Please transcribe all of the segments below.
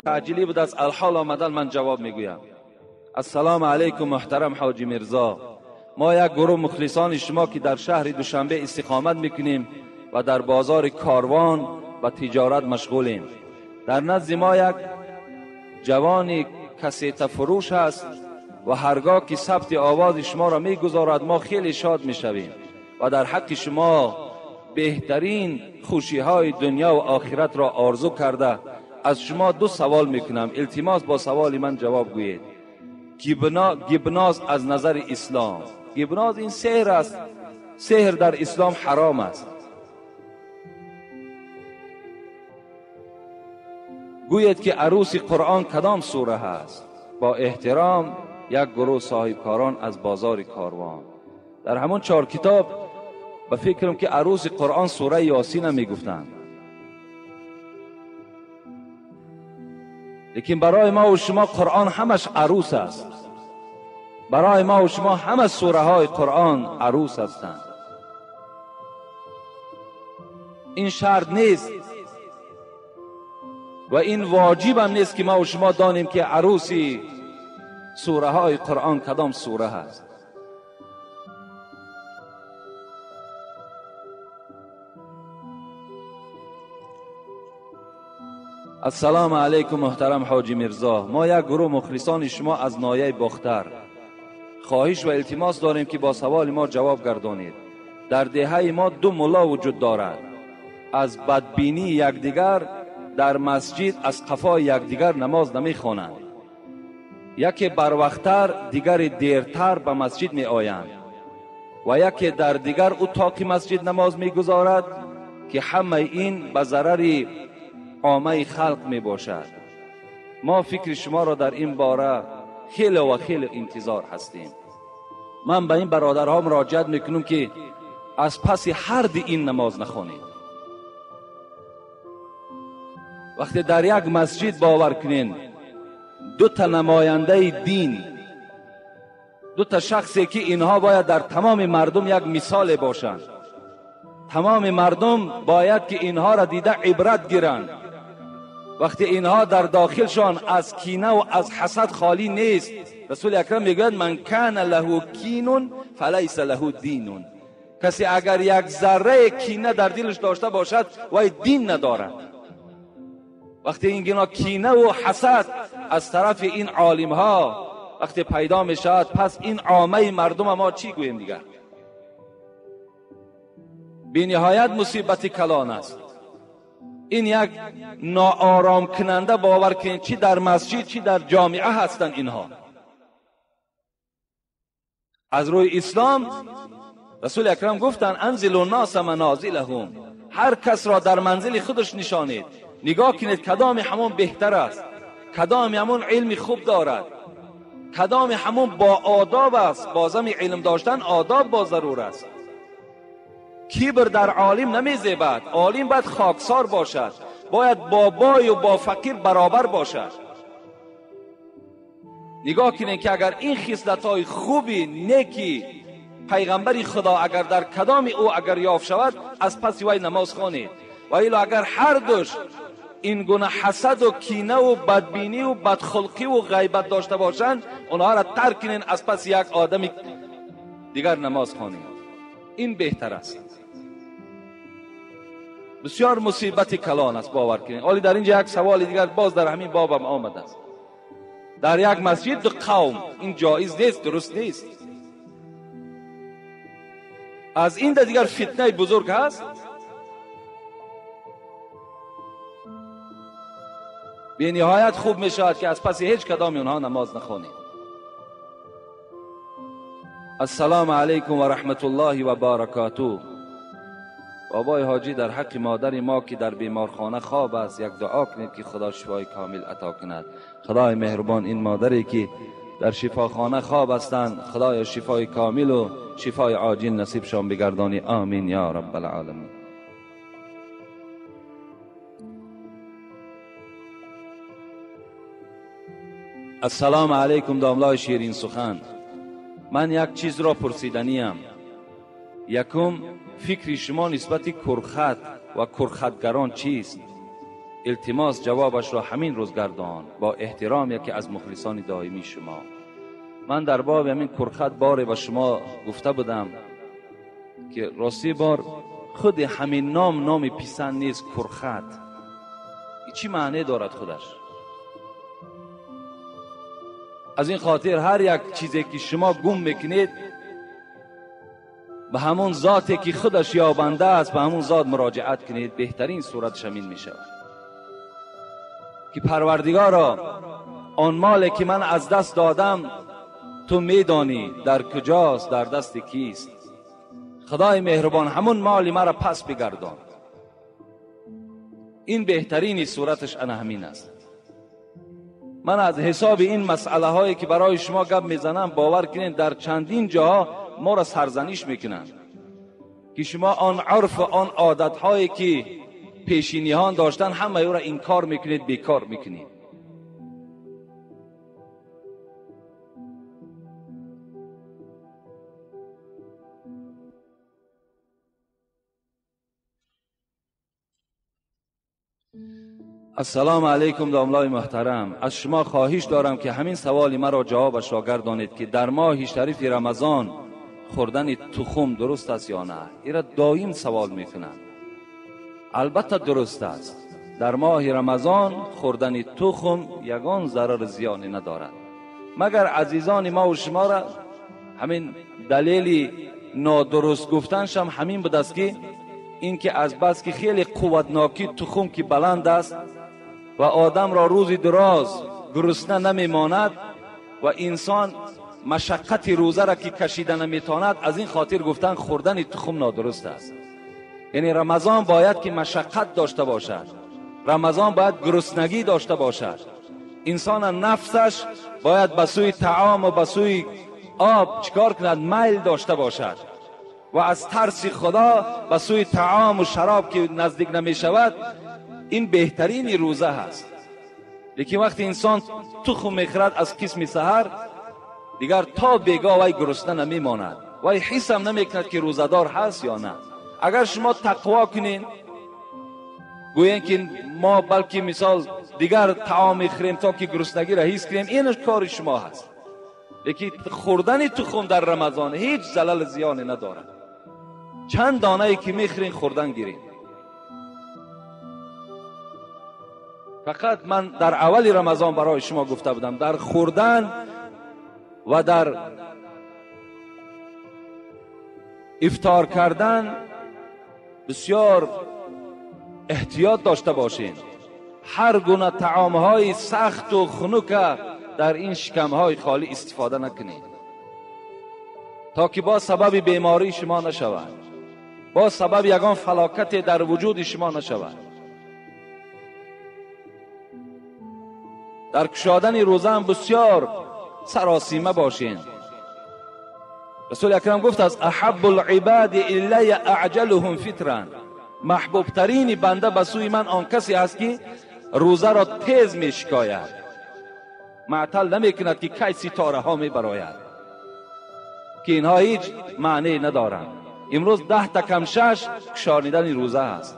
تعجیلی بود از الحال آمدن من جواب میگویم. السلام علیکم محترم حاجی میرزا. ما یک گروه مخلصان شما که در شهر دوشنبه استقامت میکنیم و در بازار کاروان و تجارت مشغولیم. در نزد ما یک جوانی کسیت فروش هست و هرگاه که ثبت آواز شما را میگذارد ما خیلی شاد میشویم و در حق شما بهترین خوشی های دنیا و آخرت را آرزو کرده از شما دو سوال میکنم. التماس با سوال من جواب گویید. گبناز از نظر اسلام، گبناز این سحر است. سحر در اسلام حرام است. گوید که عروس قرآن کدام سوره هست؟ با احترام یک گروه صاحبکاران از بازار کاروان. در همون 4 کتاب به فکرم که عروس قرآن سوره یاسین میگفتند، لیکن برای ما و شما قرآن همش عروس است. برای ما و شما همه سوره های قرآن عروس هستند. این شرط نیست و این واجب هم نیست که ما و شما دانیم که عروسی سوره های قرآن کدام سوره هست. السلام علیکم محترم حاجی میرزا. ما یک گروه مخلصان شما از ناحیه باختر خواهش و التماس داریم که با سوال ما جواب گردانید. در دهه ما 2 ملا وجود دارد. از بدبینی یکدیگر در مسجد از قفای یکدیگر نماز نمیخوانند. یکی بروقتر دیگری دیرتر به مسجد می آیند و یکی در دیگر اتاق مسجد نماز میگذارد که همه این به ضرر عامه خلق می باشد. ما فکر شما را در این باره خیلی و خیلی انتظار هستیم. من به این برادرها مراجعت میکنم که از پس هر دی این نماز نخوانید. وقتی در یک مسجد باور کنین 2 تا نماینده دین، 2 تا شخصی که اینها باید در تمام مردم یک مثال باشند، تمام مردم باید که اینها را دیده عبرت گیرند. وقتی اینها در داخلشان از کینه و از حسد خالی نیست، رسول اکرم میگوید من کان له کین فلیس له دین. کسی اگر یک ذره کینه در دلش داشته باشد وای دین ندارد. وقتی این گنا کینه و حسد از طرف این عالم ها وقتی پیدا می شود، پس این عامه مردم ما چی گوییم دیگر؟ بی نهایت مصیبت کلان است. این یک ناآرام کننده، باور کنید چی در مسجد چی در جامعه هستند اینها. از روی اسلام رسول اکرم گفتند انزلوا الناس منازلهم، هر کس را در منزل خودش نشانید. نگاه کنید کدام همون بهتر است، کدام همون علم خوب دارد، کدام همون با آداب است. بازم علم داشتن آداب با ضرور است. کبر در عالم نمیزیبد. عالم باید خاکسار باشد، باید با بای و با فقیر برابر باشد. نگاه کنید که اگر این خصلت‌های خوبی نیکی پیغمبر خدا اگر در کدام او اگر یافت شود، از پس وی نماز خوانید. و الا اگر هر دوش این گونه حسد و کینه و بدبینی و بدخلقی و غیبت داشته باشند، اونها را ترک کنین، از پس یک آدم دیگر نماز خوانید. این بهتر است. بسیار مصیبت کلان است، باور کنید. ولی در اینجا یک سوال دیگر باز در همین بابم آمده است. در یک مسجد 2 قوم، این جایز نیست، درست نیست. از این دیگر فتنه بزرگ هست. به نهایت خوب می شود که از پس هیچ کدام اونها نماز نخوانید. السلام علیکم و رحمت الله و برکاته. بابای حاجی در حق مادر ما که در بیمارخانه خواب است یک دعا کنید که خدا شفای کامل عطا کند. خدای مهربان این مادری که در شفاخانه خواب هستند، خدای شفای کامل و شفای عاجل نصیبشان بگردانی. آمین یا رب العالمین. السلام علیکم داملای شیرین سخن. من یک چیز را پرسیدنیم. یکم، فکر شما نسبت کرخت و کرختگران چیست؟ التماس جوابش را همین روز گردان. با احترام یکی از مخلصان دائمی شما. من در باب همین کرخت باره به شما گفته بودم که راستی بار خود همین نام نام پسند نیست. کرخت چی معنی دارد خودش؟ از این خاطر هر یک چیزی که شما گم میکنید به همون ذاتی که خودش یابنده است به همون ذات مراجعت کنید، بهترین صورتش همین میشود که پروردگارا آن مالی که من از دست دادم تو میدانی در کجاست، در دست کیست. خدای مهربان همون مالی مرا پس بگردان. این بهترین صورتش انا همین است. من از حساب این مسئله هایی که برای شما گپ میزنم باور کنین در چندین جاها ما را سرزنش میکنن که شما آن عرف و آن عادت هایی که پیشینیان داشتن همه او را انکار میکنید، بیکار میکنید. السلام علیکم داملای محترم، از شما خواهش دارم که همین سوال مرا جوابش را گردانید که در ماه شریف رمضان خوردن تخم درست است یا نه؟ این را دائم سوال میکنند. البته درست است. در ماه رمضان خوردن تخم یگان ضرر زیانی ندارد، مگر عزیزان ما و شما را همین دلیل نادرست گفتنش هم همین بود است که اینکه از بس که خیلی قوتناکی تخم که بلند است و آدم را روزی دراز گرسنه نمیماند و انسان مشقت روزه را که کشیده نمیتواند، از این خاطر گفتن خوردن تخم نادرست است. یعنی رمضان باید که مشقت داشته باشد، رمضان باید گرسنگی داشته باشد، انسان نفسش باید به سوی طعام و به سوی آب چیکار کند؟ میل داشته باشد و از ترس خدا به سوی طعام و شراب که نزدیک نمی شود، این بهترین روزه هست. لیکن وقتی انسان تخم میخورد از قسم سحر، دیگر تا بیگاه وی گرسنه نمیماند، وی حس هم نمیکند که روزه‌دار هست یا نه. اگر شما تقوا کنین، گویین که ما بلکه مثال دیگر طعام میخوریم تا که گرسنگی را حس کنیم، این کار شما هست. لیکن خوردن تخم در رمضان هیچ زلل زیانی ندارد. چند دانه ای که میخورین خوردن گیرین. فقط من در اول رمضان برای شما گفته بودم در خوردن و در افطار کردن بسیار احتیاط داشته باشین. هر گونه طعامهای سخت و خنک در این شکمهای خالی استفاده نکنید تا که با سبب بیماری شما نشود، با سبب یگان فلاکت در وجود شما نشود. در کشادن روزه هم بسیار سراسیمه باشین. رسول اکرم گفت از احب العباد الی اعجلهم فطرا، محبوب ترین بنده به سوی من آن کسی است که روزه را تیز می شکاید، معطل نمی کند که کی ستاره ها می براید، که اینها هیچ معنی ندارند. امروز 10 تا کم 6 کشانیدن روزه است.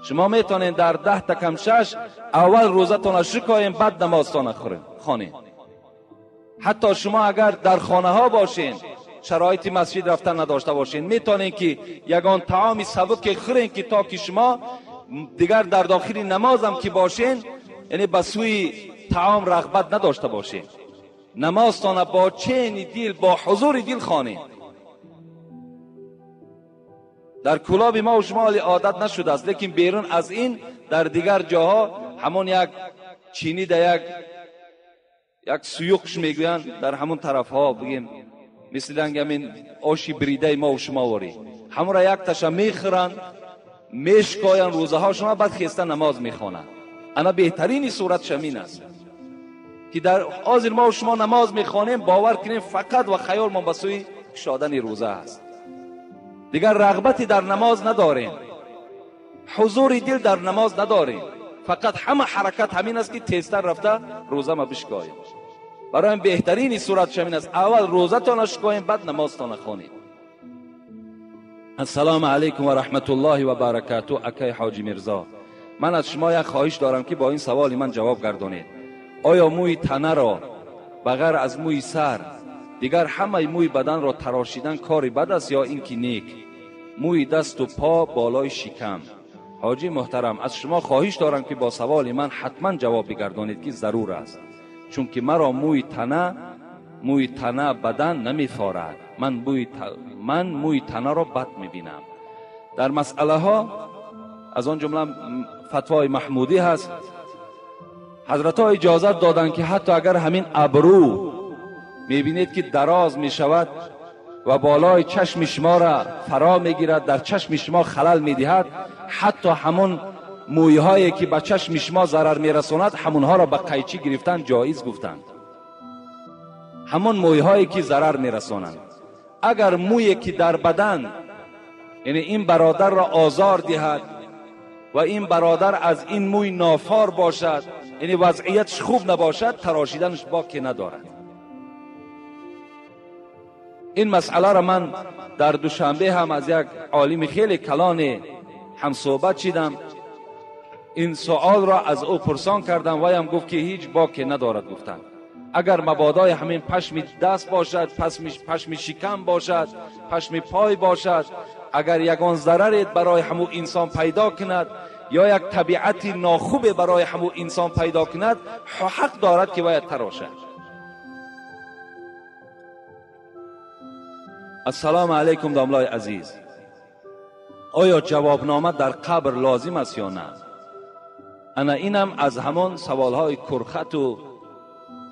شما میتونید در 10 تا کم 6 اول روزه تان شکایین، بعد نمازتان خوانید. حتی شما اگر در خانه ها باشین، شرایط مسجد رفتن نداشته باشین، میتونین که یگان طعام سبک خورین که تا که شما دیگر در داخل نمازم که باشین، یعنی به سوی طعام رغبت نداشته باشین، نمازتان با چین دل، با حضور دل خوانین. در کلاب ما و شما عادت نشده است، لیکن بیرون از این در دیگر جاها همون یک چینی در یک سیوقش میگویند، در همون طرف ها بگیم مثل همین آشی بریده ما و شما واری، همون را یک تشه میخورن، میشکاین روزه ها شما، بعد خیسته نماز میخوانند. انا بهترین صورت شمین است که در حاضر ما و شما نماز میخوانیم، باور کنیم فقط و خیال ما به سوی کشادن روزه است، دیگر رغبتی در نماز نداریم، حضور دل در نماز نداریم، فقط همه حرکت همین است که تیزتر رفته روزه ما بشکاییم. برای بهترین صورت شمین است اول روزه تان شکاییم، بعد نماز تان خوانید. Ассалому алайкум ва раҳматуллоҳи ва баракату. Акай Ҳоҷи Мирзо, ман аз шумо як хоҳиш дорам ки бо ин саволи ман ҷавоб гардонед. Оё мӯи танаро ба ғайр аз мӯи сар дигар ҳамаи мӯи баданро тарошидан кори бад аст ё ин ки нек? Мӯи дасту по болои шикам. Ҳоҷи муҳтарам, аз шумо хоҳиш дорам ки бо саволи ман ҳатман ҷавоб бигардонед ки зарур аст, чунки маро мӯи тана бадан намефорад. Ман мӯи танаро бад мебинам. Дар масъалаҳо аз он ҷумла фатвои маҳмудӣ ҳаст. Ҳазратҳо иҷозат доданд ки ҳатто агар ҳамин абрӯ мебинед ки дароз мешавад ва болои чашми шуморо фаро мегирад, дар чашми шумо халал медиҳад, ҳатто ҳамон мӯйҳое ки ба чашми шумо зарар мерасонад, ҳамонҳоро ба қайчӣ гирифтан ҷоиз гуфтанд. Ҳамон мӯйҳое ки зарар мерасонанд. Агар мӯе ки дар бадан, яъне ин бародарро озор диҳад ва ин бародар аз ин мӯй нофор бошад, яъне вазъиятш хуб набошад, тарошиданаш боке надорад. Ин масъаларо ман дар Душанбе ҳам аз як олими хеле калоне ҳамсӯҳбат шидам. Ин суолро аз ӯ пурсон кардам, ваям гуфт ки ҳеҷ боке надорад. Гуфтанд агар мабодои ҳамин пашми даст бошад, пашми шикам бошад, пашми пой бошад, агар ягон зараре барои ҳамун инсон пайдо кунад ё як табиати нохубе барои ҳамун инсон пайдо кунад, ҳақ дорад ки бояд тарошад. Ассалому алайкум домлои азиз. Оё ҷавобнома дар қабр лозим аст ё на? Ана инам аз ҳамон саволҳои курхату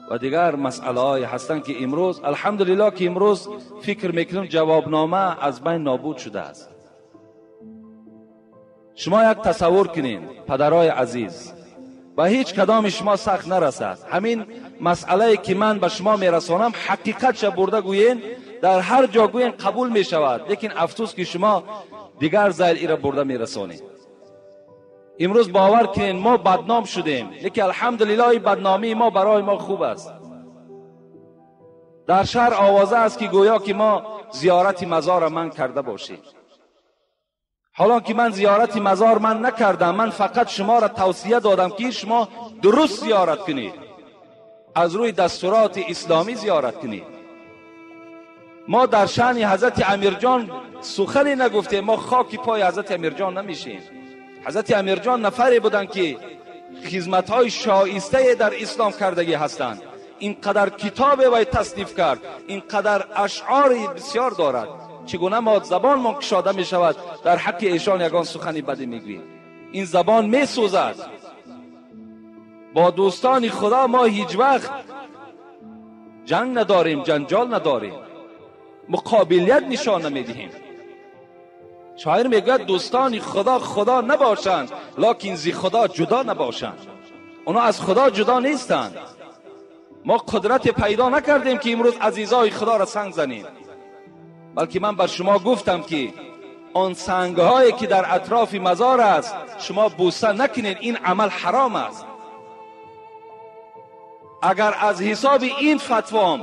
ва дигар масъалаҳое ҳастанд ки имрӯз алҳамдулиллоҳ ки имрӯз фикр мекунем ҷавобнома аз байн нобуд шудааст. Шумо як тасаввур кунед, падарои азиз, ба ҳеҷ кадоми шумо сахт нарасад. Ҳамин масъалае ки ман ба шумо мерасонам, ҳақиқатша бурда гӯен, дар ҳар ҷо гӯен қабул мешавад, лекин афсӯс ки шумо дигар зайл ира бурда мерасонед. Имрӯз бовар кунед, мо бадном шудем, лекин алҳамдулиллоҳ ин бадномии мо барои мо хуб аст. Дар шаҳр овоза аст ки гӯё ки мо зиёрати мазорро ман карда бошем. ҳолон ки ман зиёрати мазор ман накардам, ман фақат шуморо тавсия додам ки шумо дуруст зиёрат кунед, аз рӯи дастуроти исломӣ зиёрат кунед. Мо дар шаъни ҳазрати Амирҷон сухане нагуфтем, мо хоки пои ҳазрати Амирҷон намешем. Ҳазрати Амирҷон нафаре буданд ки хизматҳои шоистае дар ислом кардагӣ ҳастанд. Ин қадар китобе вай тасниф кард, ин қадар ашъори бисёр дорад. Чӣ гуна мо забонмон кушода мешавад дар ҳаққи эшон ягон сухани бадӣ мегӯем? Ин забон месӯзад. Бо дӯстони Худо мо ҳеҷ вақт ҷанг надорем, ҷанҷол надорем, муқобилият нишон намедиҳем. Шоир мегӯяд дӯстони Худо Худо набошанд, лекин зи Худо ҷудо набошанд. Онҳо аз Худо ҷудо нестанд. Мо қудрате пайдо накардем ки имрӯз азизои Худоро санг занем, балки ман ба шумо гуфтам ки он сангҳое ки дар атрофи мазор аст шумо бӯса накунед, ин амал ҳаром аст. Агар аз ҳисоби ин фатвом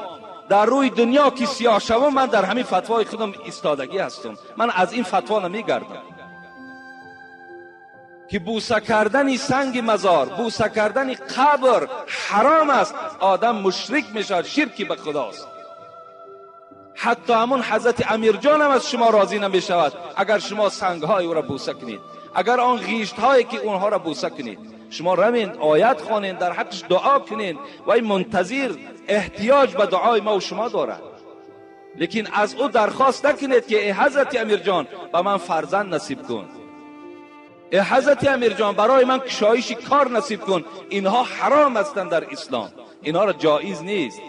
дар рӯи дунё ки сиёҳ шавам, ман дар ҳамин фатвои худам истодагӣ ҳастам. Ман аз ин фатво намегардам ки бӯса кардани санги мазор, бӯса кардани қабр ҳаром аст. Одам мушрик мешавад, ширки ба худост. Ҳатто ҳамон ҳазрати Амирҷон ҳам аз шумо розӣ намешавад агар шумо сангҳои ӯро бӯса кунед, агар он ғиштҳое ки онҳоро бӯса кунед. Шумо равед, оят хонед, дар ҳаққаш дуо кунед. Вай мунтазир эҳтиёҷ ба дуои мо ва шумо дорад. Лекин аз ӯ дархост накунед ки эй ҳазрати Амирҷон ба ман фарзанд насиб кун, эй ҳазрати Амирҷон барои ман кушоиши кор насиб кун. Инҳо ҳаром ҳастанд дар ислом, инҳоро ҷоиз нест.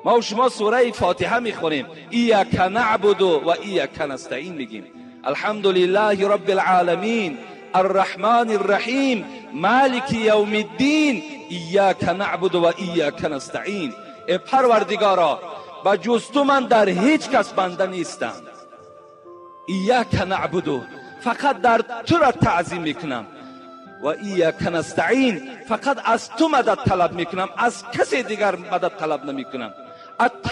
Мо ва шумо сураи Фотиҳа мехонем, ияка наъбуду ва ияка настаин мегим. Алҳамдулиллаҳи роббил оламин الرحمن الرحیم مالک یوم الدین ایاک نعبد و ایاک نستعین. ای پروردگارا، به جز تو من در هیچ کس بنده نیستم. ایاک نعبد، فقط در تو را تعظیم میکنم، و ایاک نستعین، فقط از تو مدد طلب میکنم، از کسی دیگر مدد طلب نمیکنم.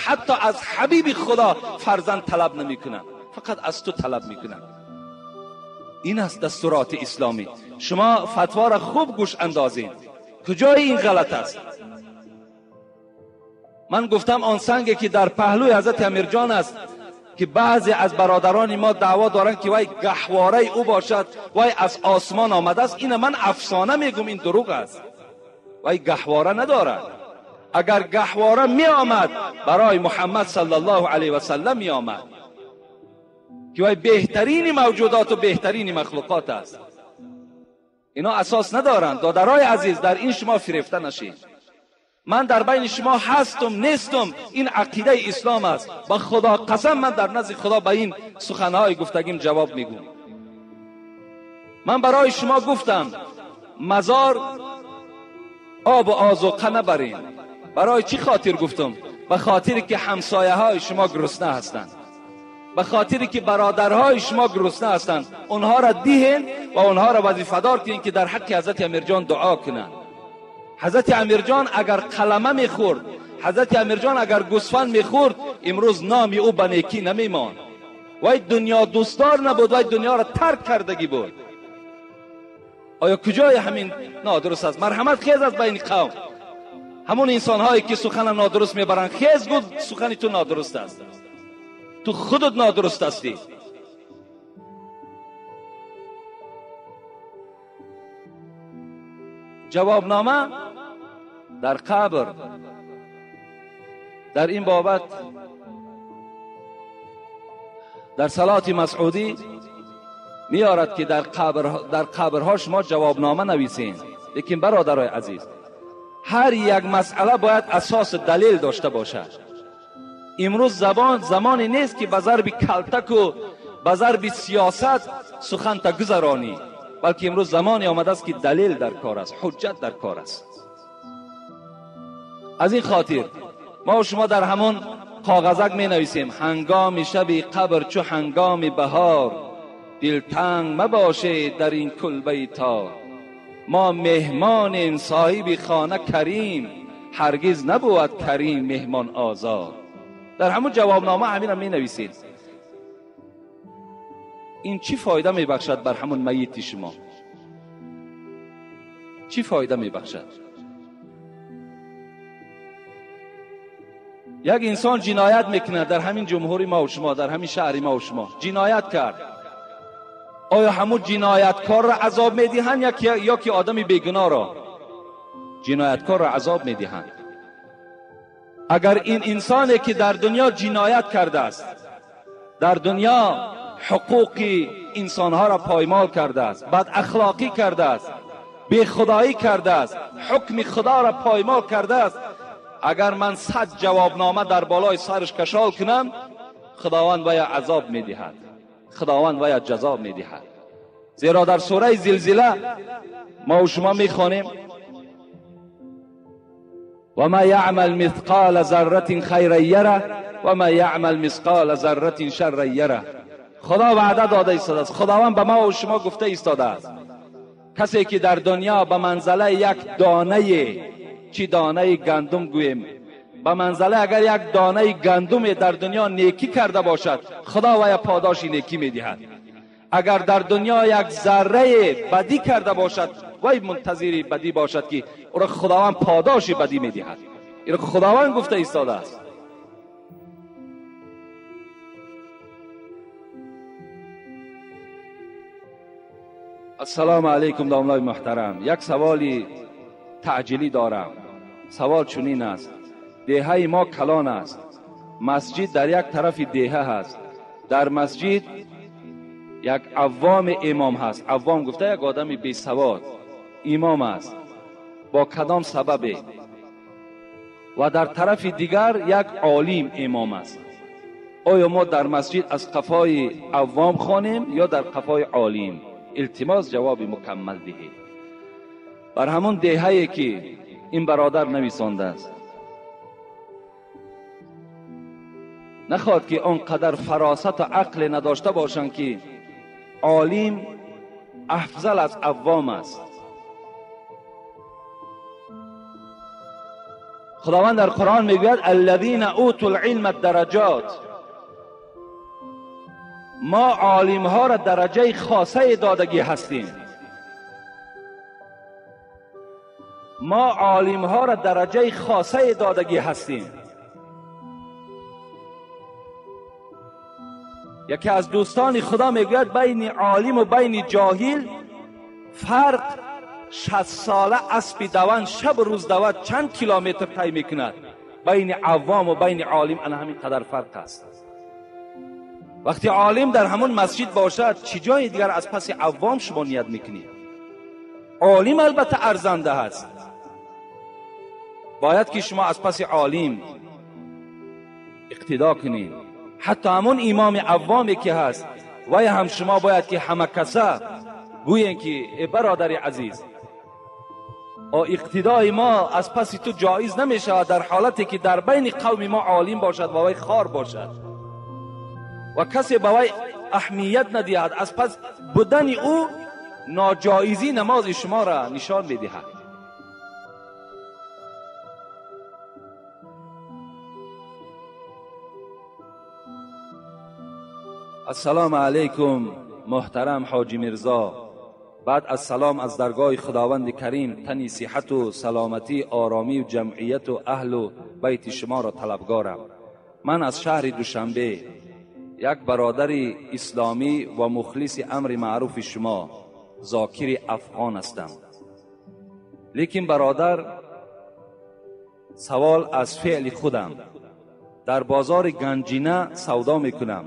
حتی از حبیب خدا فرزند طلب نمیکنم، فقط از تو طلب میکنم. این است دستورات اسلامی. شما فتوا را خوب گوش اندازین. کجای این غلط است؟ من گفتم آن سنگی که در پهلوی حضرت امیرجان است که بعضی از برادران ما دعوا دارند که وای گهواره او باشد، وای از آسمان آمده است، این من افسانه میگم، این دروغ است. وای گهواره ندارد. اگر گهواره می آمد برای محمد صلی الله علیه و سلم می آمد که وای بهترین موجودات و بهترین مخلوقات است. اینا اساس ندارند. دادرای عزیز، در این شما فریفته نشید. من در بین شما هستم نیستم، این عقیده اسلام است. با خدا قسم من در نزد خدا به این سخنهای گفتگیم جواب میگم. من برای شما گفتم مزار آب و آذوقه نبرین. برای چی خاطر گفتم؟ به خاطر که همسایه های شما گرسنه هستند، به خاطر که برادرهای شما گرسنه هستند. اونها را دیهن و اونها را وظیفه دار کنین که در حق حضرت امیرجان دعا کنند. حضرت امیرجان اگر قلمه میخورد، حضرت امیرجان اگر گوسفند میخورد، امروز نام او به نیکی نمیماند. وای دنیا دوستدار نبود، وای دنیا را ترک کردگی بود. آیا کجای همین نادرست است؟ مرحمت خیز از بین قوم. همون انسان هایی که سخن نادرست میبرند، خیز گفت سخنی تو نادرست است، تو خودت نادرست هستی. جوابنامه در قبر. در این بابت در صلات مسعودی میارد که در قبرها شما جوابنامه نویسین. لیکن برادرای عزیز، هر یک مسئله باید اساس دلیل داشته باشد. امروز زمانی نیست که به ضرب کلتک و به ضرب سیاست سخن تا گذرانی، بلکه امروز زمانی آمده است که دلیل در کار است، حجت در کار است. از این خاطر ما و شما در همان کاغذک می نویسیم هنگام شب قبر چو هنگام بهار، دلتنگ مباشه در این کلبه تار. ما مهمانیم صاحب خانه کریم، هرگز نبود کریم مهمان آزار. در همون جوابنامه همین هم می نویسید. این چی فایده می بخشد بر همون میت شما؟ چی فایده می بخشد؟ یک انسان جنایت میکنه در همین جمهوری ما و شما، در همین شهر ما و شما جنایت کرد. آیا همون جنایتکار را عذاب میدهند یا که آدم بیگناه را؟ جنایتکار را عذاب میدهند. اگر این انسانی که در دنیا جنایت کرده است، در دنیا حقوق انسانها را پایمال کرده است، بد اخلاقی کرده است، بی خدایی کرده است، حکم خدا را پایمال کرده است، اگر من 100 جوابنامه در بالای سرش کشال کنم، خداوند وی عذاب میدهد، خداوند وی جزا میدهد. زیرا در سوره زلزله ما و شما میخوانیم و ما یعمل مثقال ذره خیرا یره و ما یعمل مثقال ذره شرا یره. خدا وعده داده ایستاده است، خداوند به ما و شما گفته ایستاده است کسی که در دنیا به منزله یک دانه، چی دانه گندم گوییم، به منزله اگر یک دانه گندم در دنیا نیکی کرده باشد، خدا وی پاداش نیکی میدهد. اگر در دنیا یک ذره بدی کرده باشد، وی منتظر بدی باشد که او را خداوند پاداش بدی میدهد. این خداوند گفته ایستاده است. السلام علیکم داملای محترم، یک سوالی تعجیلی دارم. سوال چنین است: دهه ما کلان است، مسجد در یک طرف دهه هست، در مسجد یک عوام امام هست. عوام گفته یک آدم بی سواد امام است، با کدام سبب؟ و در طرف دیگر یک عالم امام است. آیا ما در مسجد از قفای عوام خوانیم یا در قفای عالم؟ التماس جواب مکمل دهید. بر همون دهه‌ای که این برادر نویسانده است، نخواد که آنقدر فراست و عقل نداشته باشند که عالم افضل از عوام است. خداوند در قرآن میگوید الذین اوتوا العلم الدرجات. ما عالم ها را درجه خاصه دادگی هستیم. ما عالم ها را درجه خاصه دادگی هستیم. یکی از دوستان خدا میگوید بین عالم و بین جاهل فرق 60 ساله اسب دوان شب روز دواد چند کیلومتر طی میکند. بین عوام و بین عالم انا همین قدر فرق است. وقتی عالم در همون مسجد باشد چی جای دیگر از پس عوام شما نیت میکنید؟ عالم البته ارزنده است. باید که شما از پس عالم اقتدا کنید. حتی همون امام عوامی که هست وی هم شما باید که همه کسا گویین که ای برادر عزیز، اقتدای ما از پس تو جایز نمی شود در حالتی که در بین قوم ما عالم باشد و وی خار باشد و کسی به وی اهمیت ندهد. از پس بودن او ناجایزی نماز شما را نشان می دهد. السلام علیکم محترم حاجی میرزا. بعد از سلام از درگاه خداوند کریم تنی صحت و سلامتی، آرامی و جمعیت و اهل و بیت شما را طلبگارم. من از شهر دوشنبه یک برادر اسلامی و مخلص امر معروف شما ذاکر افغان هستم. لیکن برادر، سوال از فعل خودم. در بازار گنجینه سودا میکنم.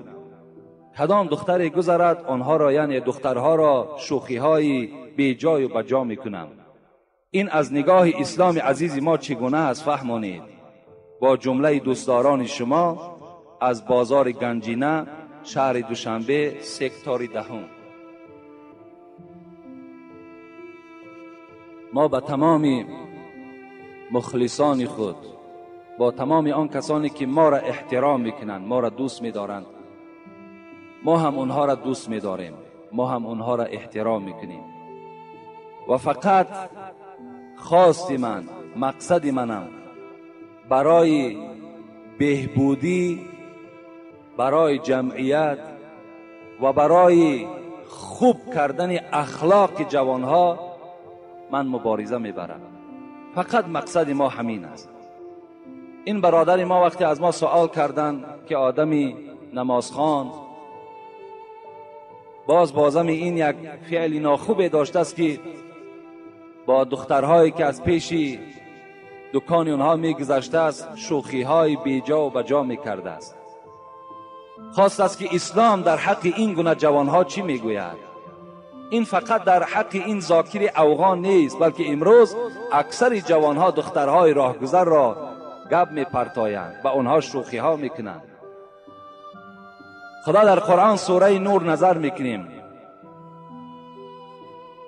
کدام دختری گذرد آنها را، یعنی دخترها را، شوخی های بی جای و بجا میکنم. این از نگاه اسلام عزیز ما چگونه است فهمانید؟ با جمله دوستداران شما از بازار گنجینه، شهر دوشنبه، سکتور 10. ما به تمام مخلصان خود، با تمام آن کسانی که ما را احترام میکنند، ما را دوست میدارند، ما هم اونها را دوست میداریم، ما هم اونها را احترام میکنیم. و فقط خواست من، مقصد منم برای بهبودی، برای جمعیت و برای خوب کردن اخلاق جوانها من مبارزه میبرم. فقط مقصد ما همین است. این برادر ما وقتی از ما سوال کردن که آدمی نمازخوان بازم این یک فعل ناخوب داشته است که با دخترهایی که از پیش دکان اونها میگذشته است شوخی‌های بیجا و بجا میکرده است. خواست است که اسلام در حق این گونه جوانها چی میگوید؟ این فقط در حق این ذاکر افغان نیست، بلکه امروز اکثر جوانها دخترهای راهگذر را گپ میپرتایند و اونها شوخی‌ها میکنند. خدا در قرآن سوره نور نظر میکنیم.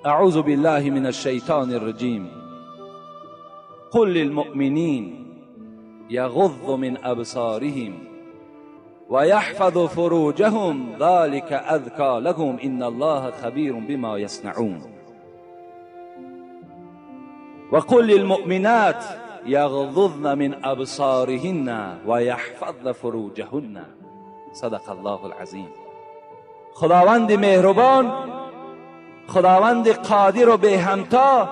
اعوذ بالله من الشیطان الرجیم. قل للمؤمنین یغضوا من ابصارهم ويحفظ فروجهم ذلك أذكى لهم إن الله خبير بما يصنعون. وقل للمؤمنات يغضضن من أبصارهن ويحفظن فروجهن. صدق الله العظیم. خداوند مهربان، خداوند قادر و به همتا،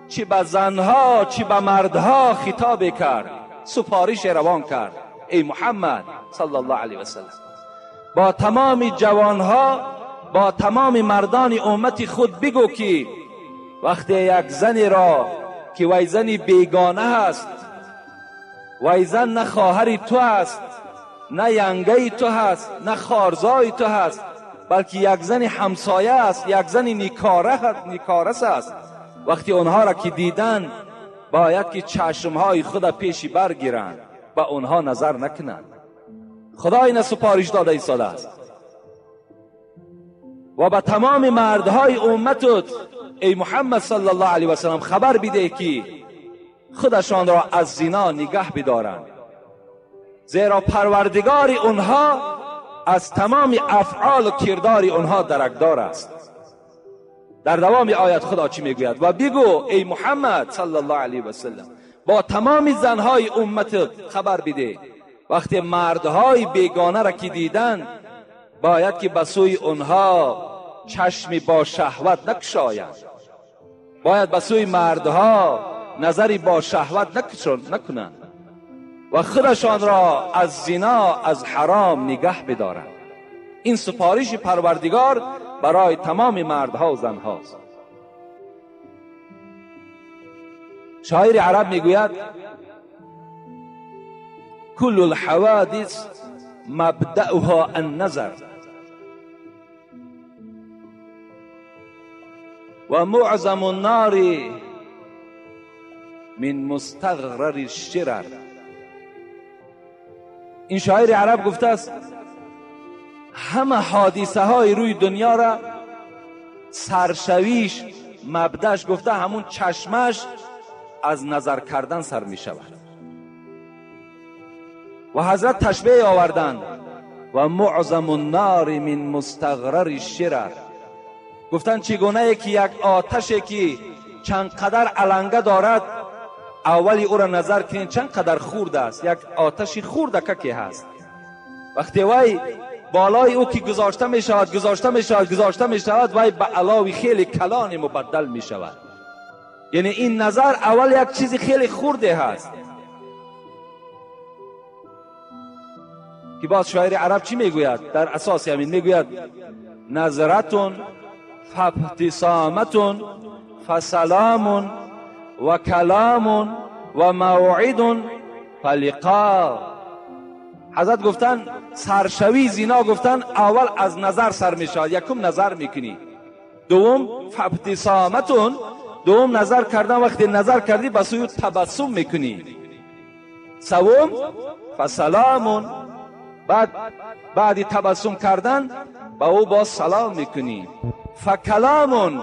چی به زنها چی به مردها خطاب کرد، سپارش روان کرد. ای محمد صلی الله علیه و سلم، با تمام جوانها، با تمام مردان امت خود بگو که وقتی یک زنی را که وی زنی بیگانه هست، وی زن نه خواهر تو هست، نه ینگه تو هست، نه خارزای تو هست، بلکه یک زن همسایه است، یک زن نیکارس است. وقتی آنها را که دیدن باید که چشمهای خود پیشی برگیرند و آنها نظر نکنند. خدا این سپارش داده ایستاده است. و به تمام مردهای امتت ای محمد صلی الله علیه و سلم خبر بده که خودشان را از زنا نگه بدارند، زیرا پروردگار اونها از تمام افعال و کردار اونها درکدار است. در دوام آیت خدا چی میگوید؟ و بگو ای محمد صلی الله علیه و سلم با تمام زنهای امت خبر بده وقتی مردهای بیگانه را که دیدن باید که به سوی اونها چشمی با شهوت نکشایند، باید به سوی مردها نظری با شهوت نکنند و خودشان را از زنا، از حرام نگه بدارند. این سپارش پروردگار برای تمام مردها و زنهاست. شاعر عرب میگوید کل الحوادث مبدأها النظر و معظم النار من مستغرر الشرر. این شاعر عرب گفته است همه حادثه های روی دنیا را سرشویش، مبدأش گفته همون چشمش از نظر کردن سر می شود. و حضرت تشبیه آوردند و معظم النار من مستغرر الشرر. گفتند چگونه که یک آتشی که چند قدر علنگه دارد، اولی او را نظر کنید چند قدر خورده است، یک آتشی خورده که هست، وقتی وی بالای او که گذاشته می شود گذاشته می شود گذاشته می شود، وی به علاوی خیلی کلانی مبدل می شود. یعنی این نظر اول یک چیزی خیلی خورده هست که باز شاعر عرب چی میگوید؟ در اساس همین میگوید نظرتون فابتسامتون فسلام و کلام و موعد فلقا. حضرت گفتن سرشوی زینا، گفتن اول از نظر سر می شود، یکم نظر میکنی، دوم فابتسامتون، دوم نظر کردن، وقتی نظر کردی به سوی تبسم میکنی، سوم فسلام، بعد تبسم کردن با او باز سلام میکنی، فکلامون،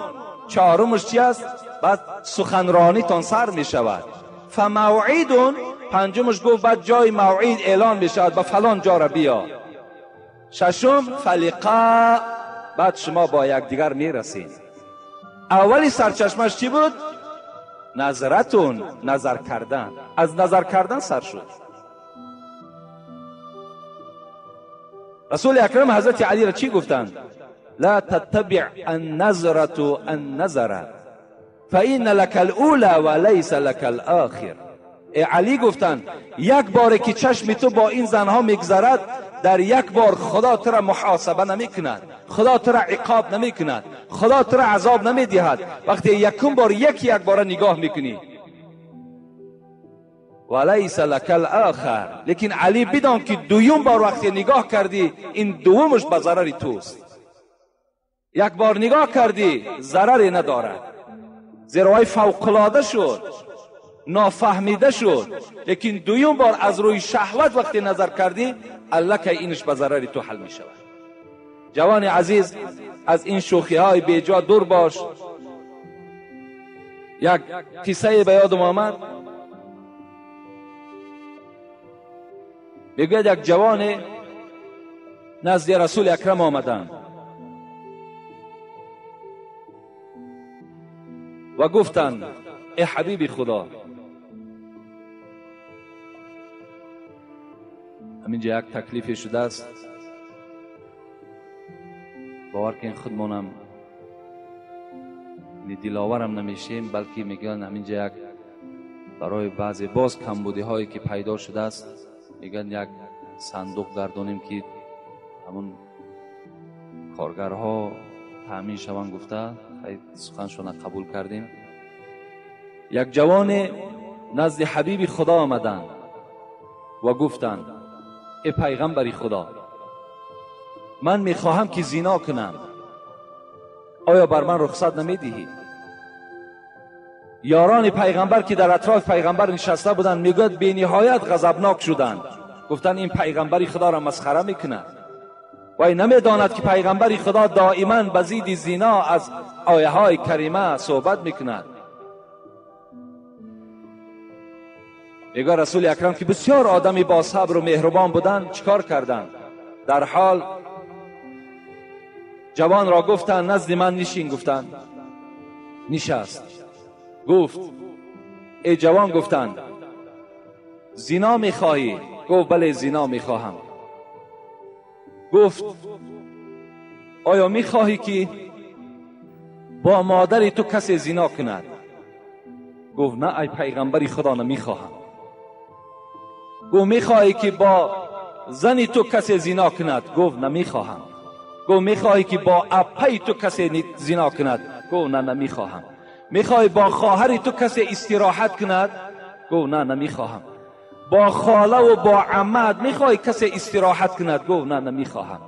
چهارمش چی است؟ بعد سخنرانی تان سر میشود، فموعدون، پنجمش گفت بعد جای موعد اعلان میشود، به فلان جا را بیا، ششم فلقا، بعد شما با یکدیگر میرسید. اولی سرچشمش چی بود؟ نظرتون، نظر کردن، از نظر کردن سر شد. رسول اکرم حضرت علی را چی گفتند؟ لا تتبع النظرة النظر فإن لك الأولى وليس لك الآخر. علی گفتند یک بار که چشم تو با این زنها میگذرد، در یک بار خدا تو را محاسبه نمی کند، خدا تو را عقاب نمی کند، خدا تو را عذاب نمی دهد. وقتی یکم بار یک بار نگاه میکنی، ولیس لک الاخر، لیکن علی بدان که دویم بار وقتی نگاه کردی این دومش به ضرر توست. یک بار نگاه کردی ضرری ندارد، زیرا وی فوق‌العاده شد، نافهمیده شد، لیکن دویم بار از روی شهوت وقتی نظر کردی الکه اینش به ضرر تو حل می شود. جوان عزیز، از این شوخی های بیجا دور باش. یک قصه به یادم آمد، میگوید یک جوان نزد رسول اکرم آمدند و گفتند ای حبیب خدا، همینجا یک تکلیفی شده است، باور کن خودمانم دلاورم نمیشیم، بلکه میگن همینجا یک برای بعضی باز کمبودی هایی که پیدا شده است، میگن یک صندوق گردانیم که همون کارگرها تأمین شوند. گفته خیلی سخنشون قبول کردیم. یک جوان نزد حبیب خدا آمدند و گفتند ای پیغمبر خدا، من میخواهم که زنا کنم، آیا بر من رخصت نمیدهی؟ یاران پیغمبر که در اطراف پیغمبر نشسته بودند میگوید بی نهایت غضبناک شدند، گفتند این پیغمبر خدا را مسخره میکند، وی نمیداند که پیغمبر خدا دائما به ضد زنا از آیه های کریمه صحبت میکند. میگه رسول اکرم که بسیار آدمی با صبر و مهربان بودند چیکار کردند؟ در حال جوان را گفتند نزد من نشین، گفتند نشست. گفت ای جوان، گفتند زنا میخواهی؟ گفت بله زنا میخواهم. گفت آیا میخواهی که با مادر تو کسی زنا کند؟ گفت نه ای پیغمبر خدا، نمیخواهم. گفت میخواهی که با زن تو کسی زنا کند؟ گفت نمیخواهم. گفت میخواهی که با اپای تو کسی زنا کند؟ گفت نه نمیخواهم. میخواهی با خواهر تو کسی استراحت کند؟ گفت نه نمیخواهم. با خاله و با عمد میخواهی کسی استراحت کند؟ گفت نه نمیخواهم.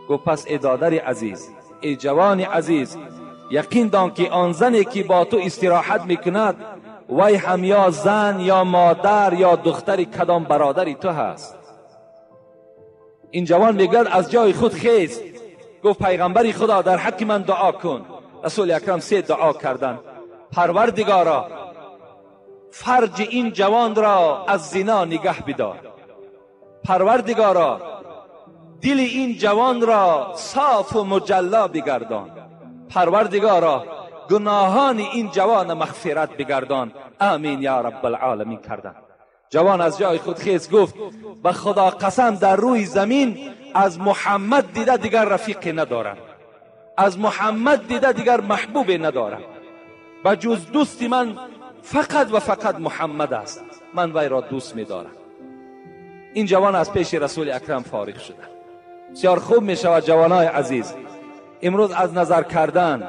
گفت پس ای دادر عزیز، ای جوان عزیز، یقین دان که آن زنی که با تو استراحت میکند وی هم یا زن یا مادر یا دختر کدام برادری تو هست. این جوان میگوید از جای خود خیست، گفت پیغمبر خدا در حق من دعا کن. رسول اکرم 3 دعا کردند: پروردگارا فرج این جوان را از زنا نگه بدار، پروردگارا دل این جوان را صاف و مجلا بگردان، پروردگارا گناهان این جوان مغفرت بگردان. آمین یا رب العالمین کردند. جوان از جای خود خیز، گفت به خدا قسم در روی زمین از محمد دیده دیگر رفیقی ندارم، از محمد دیده دیگر محبوبی ندارم، به جز دوست من فقط و فقط محمد است، من وی را دوست می‌دارم. این جوان از پیش رسول اکرم فارغ شده. بسیار خوب می شود جوانای عزیز امروز از نظر کردن،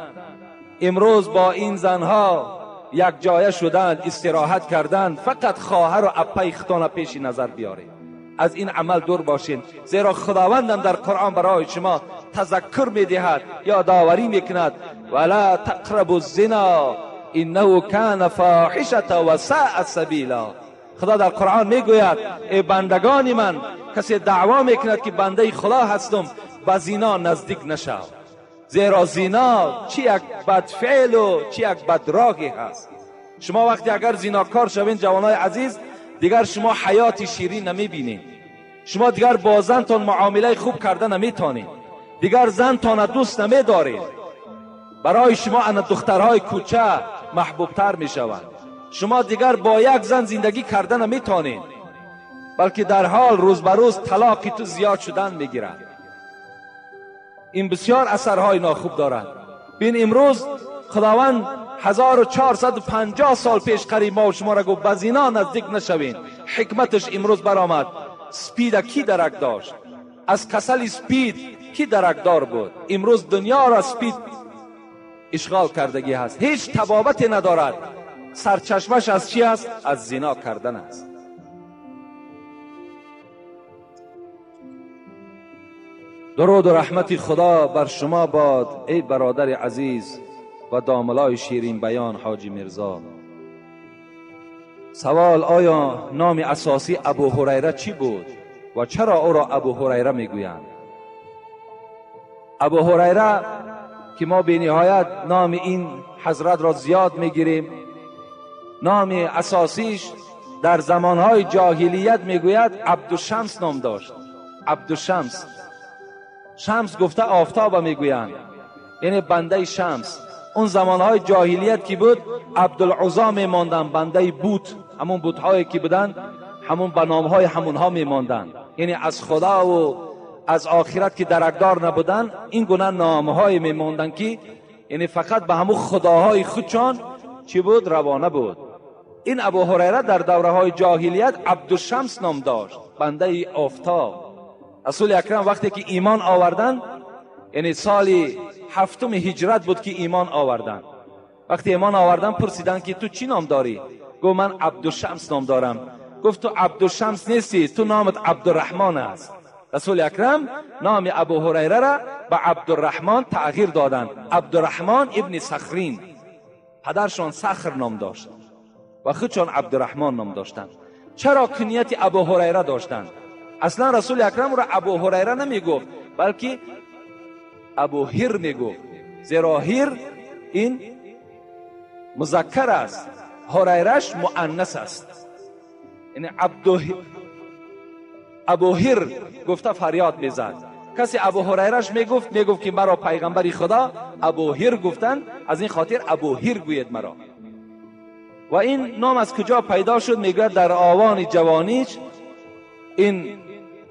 امروز با این زنها یک جایه شدن، استراحت کردن، فقط خواهر و اپای خودتان پیش نظر بیارید، از این عمل دور باشین، زیرا خداوندم در قرآن برای شما تذکر میدهد، یادآوری میکند: ولا تقربوا الزنا انه کان فاحشة و ساء سبیلا. خدا در قرآن میگوید ای بندگان من، کسی دعوا میکند که بنده خدا هستم، به زنا نزدیک نشو، زیرا زنا چی یک بد فعل و چی یک بد راهی هست. شما وقتی اگر زیناکار شوین جوانای عزیز، دیگر شما حیات شیرین نمیبینید، شما دیگر با زنتان معامله خوب کرده نمیتونید، دیگر زنتان دوست نمیدارید، برای شما ان دخترهای کوچه محبوبتر میشوند، شما دیگر با یک زن زندگی کرده نمیتونید، بلکه در حال روز به روز طلاق تو زیاد شدن میگیرد. این بسیار اثرهای ناخوب دارد. بین امروز خداوند 1450 سال پیش قریب ما و شما را گفت به زنا نزدیک نشوین. حکمتش امروز برآمد. سپید کی درک داشت؟ از کسل سپید کی درکدار بود؟ امروز دنیا را سپید اشغال کردگی هست، هیچ تبابتی ندارد. سرچشمش از چی است؟ از زنا کردن است. درود و رحمت خدا بر شما باد ای برادر عزیز و داملای شیرین بیان حاجی میرزا. سوال: آیا نام اساسی ابو هریره چی بود و چرا او را ابو هریره میگویند؟ ابو هریره که ما به نهایت نام این حضرت را زیاد میگیریم، نام اساسیش در زمانهای جاهلیت میگوید عبدالشمس نام داشت. عبدالشمس، شمس گفته آفتاب میگویند، یعنی بنده شمس. اون زمانهای جاهلیت که بود عبدالعزا میماندن، بنده بوت، همون بوتهایی که بودن، همون به نامهای همونها میماندن، یعنی از خدا و از آخرت که درکدار نبودن، این گونه نامهای میماندن که یعنی فقط به همون خداهای خودشان چی بود؟ روانه بود. این ابو هریره در دوره های جاهلیت عبدالشمس نام داشت، بنده آفتاب. رسول اکرم وقتی که ایمان آوردن، یعنی سال 7 هجرت بود که ایمان آوردن، وقتی ایمان آوردن پرسیدن که تو چی نام داری؟ گفت من عبدالشمس نام دارم. گفت تو عبدالشمس نیستی، تو نامت عبدالرحمن است. رسول اکرم نام ابو هریره را به عبدالرحمن تغییر دادند، عبدالرحمن ابن صخرین. پدرشان صخر نام داشت و خودشان عبدالرحمن نام داشتند. چرا کنیت ابو هریره داشتند؟ اصلا رسول اکرم را ابو هریره نمی گفت، بلکه ابو هیر می گفت، زیرا هیر این مذکر است، هریرش مؤنث است. یعنی ابو هیر گفته فریاد میزد. کسی ابو هریرش میگفت که مرا پیغمبر خدا ابو هیر گفتن، از این خاطر ابو هیر گوید مرا. و این نام از کجا پیدا شد؟ میگوید در آوان جوانیش این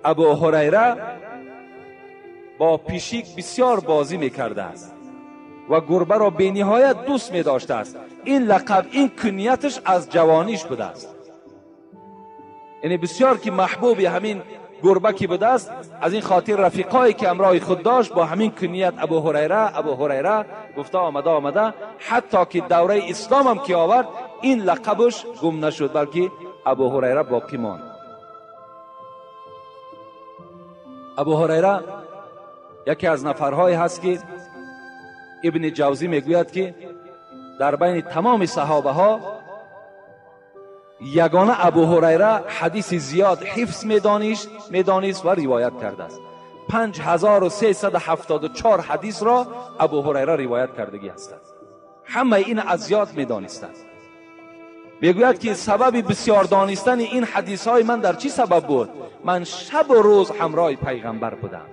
ابو هریره با پیشیک بسیار بازی میکرده است و گربه را به نهایت دوست می داشته است. این لقب، این کنیتش از جوانیش بوده است. یعنی بسیار که محبوب همین گربه که بوده است، از این خاطر رفیقایی که همراه خود داشت با همین کنیت ابو هریره ابو هریره گفته آمده آمده، حتی که دوره اسلام هم که آورد این لقبش گم نشد، بلکه ابو هریره باقی ماند. ابو هریره یکی از نفرهایی هست که ابن جوزی میگوید که در بین تمام صحابه ها یگانه ابو هریره حدیث زیاد حفظ میدانست و روایت کرده است. 5374 حدیث را ابو هریره روایت کردگی هستند. همه این از یاد میدانستند. میگوید که سبب بسیار دانستن این حدیث های من در چی سبب بود؟ من شب و روز همراه پیغمبر بودم.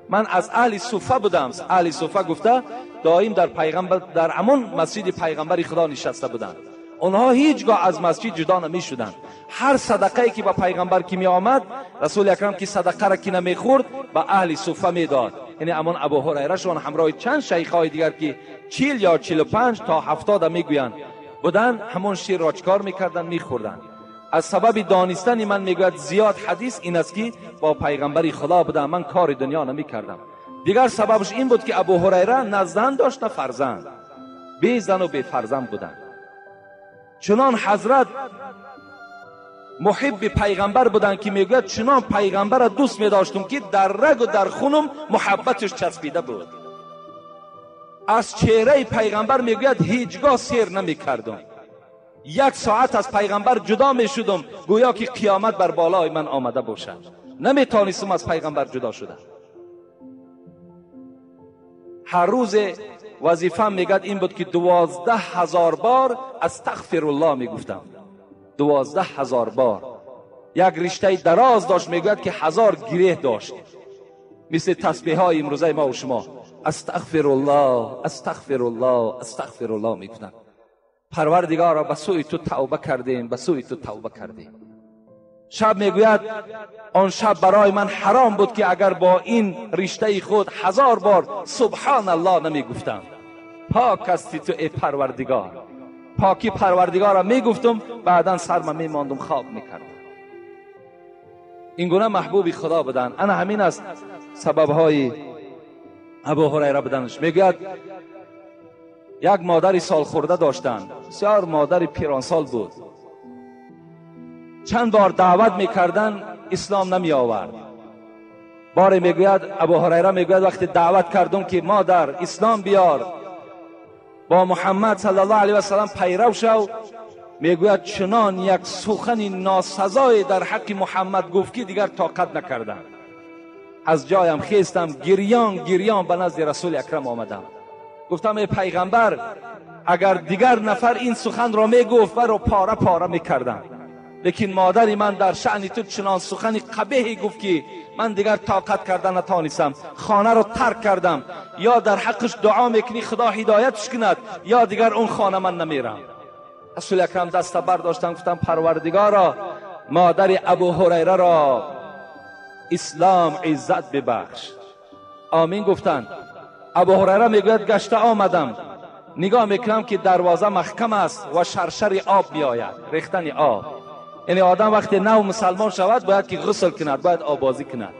من از اهل صفه بودم. اهل صفه گفته دائم در پیغمبر، در همان مسجد پیغمبر خدا نشسته بودند. آنها هیچگاه از مسجد جدا نمی شدند. هر صدقه که به پیغمبر که می آمد، رسول اکرم که صدقه را که نمی خورد به اهل صفه می داد. یعنی همان ابو هریره شون همراه چند شیخ های دیگر که 40 یا 45 تا 70 میگویند بودن، همون شیر را چکار میکردن؟ میخوردن. از سبب دانستن من میگوید زیاد حدیث این است که با پیغمبر خدا بودم، من کار دنیا نمیکردم. دیگر سببش این بود که ابو هریره نه زن داشت نه فرزند، بی زن و بی فرزند بودن. چنان حضرت محب پیغمبر بودن که میگوید چنان پیغمبر را دوست میداشتم که در رگ و در خونم محبتش چسبیده بود. از چهره پیغمبر میگوید هیچگاه سیر نمیکردم. یک ساعت از پیغمبر جدا میشدم گویا که قیامت بر بالای من آمده باشد. نمیتانستم از پیغمبر جدا شدم. هر روز وظیفه میگد این بود که 12,000 بار استغفر الله میگفتم. 12,000 بار. یک رشته دراز داشت، میگوید که 1000 گره داشت، مثل تسبیح های امروزه ما و شما. استغفر الله استغفر الله استغفر الله میگفتم. پروردگارا به سوی تو توبه کردیم، به سوی تو توبه کردیم. شب میگوید آن شب برای من حرام بود که اگر با این رشته خود 1000 بار سبحان الله نمیگفتم. پاک هستی تو ای پروردگار. پاکی پروردگار را میگفتم، بعدا سرم میماندم خواب میکردم. این گونه محبوبی خدا بودن. انا همین است سببهای ابو هریره بدنش. میگوید یک مادری سال خورده داشتن، بسیار مادر پیرانسال بود. چند بار دعوت میکردن اسلام نمی آورد. باری میگوید ابو هریره میگوید وقتی دعوت کردم که مادر اسلام بیار، با محمد صلی الله علیه و سلم پیرو شو، میگوید چنان یک سخن ناسزای در حق محمد گفت که دیگر طاقت نکردم. از جایم خیستم، گریان گریان به نزد رسول اکرم آمدم. گفتم ای پیغمبر، اگر دیگر نفر این سخن را میگفت و را پاره پاره میکردم، لیکن مادر من در شأن تو چنان سخن قبیحی گفت که من دیگر طاقت کردن نتانستم، خانه را ترک کردم. یا در حقش دعا میکنی خدا هدایتش کند، یا دیگر اون خانه من نمیرم. رسول اکرم دست برداشتم، گفتم پروردگارا مادر ابو هریره را اسلام عزت ببخش. آمین گفتند. ابو هریره میگوید گشته آمدم، نگاه میکنم که دروازه محکم است و شرشر آب میآید، ریختن آب. یعنی آدم وقتی نو مسلمان شود باید که غسل کند، باید آبازی کند.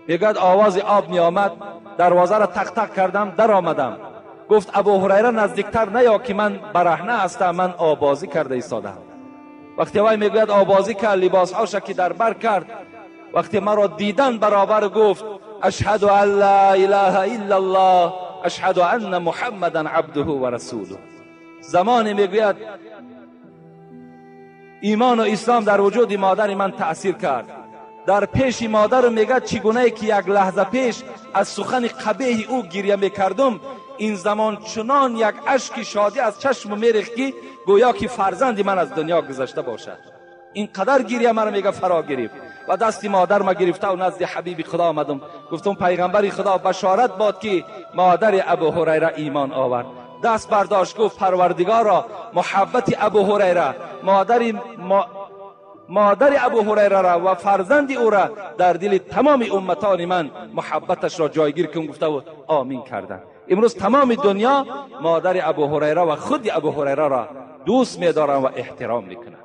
میگوید آواز آب میآمد، دروازه را تق تق کردم، در آمدم. گفت ابو هریره نزدیکتر نیا که من برهنه هستم، من آبازی کرده ایستادم. وقتی وی میگوید آبازی کرد، لباسهاش که در بر کرد، وقتی مرا دیدن برابر گفت اشهد ان لا اله الا الله اشهد ان محمدا عبده و رسوله. زمانی میگوید ایمان و اسلام در وجود مادر من تأثیر کرد. در پیش مادر میگه چگونه که یک لحظه پیش از سخن قبیح او گریه میکردم، این زمان چنان یک اشک شادی از چشم میریخت که گویا که فرزند من از دنیا گذشته باشد. این قدر گریه مرا میگه فرا گرفت و دست مادر ما گرفته و نزد حبیب خدا آمدم. گفتم پیغمبر خدا بشارت باد که مادر ابو هریره ایمان آورد. دست برداشت گفت پروردگارا محبت ابو هریره مادر ابو هریره را و فرزند او را در دل تمام امتان من محبتش را جایگیر کن گفته و آمین کردند. امروز تمام دنیا مادر ابو هریره و خود ابو هریره را دوست می‌دارند و احترام می‌کنند.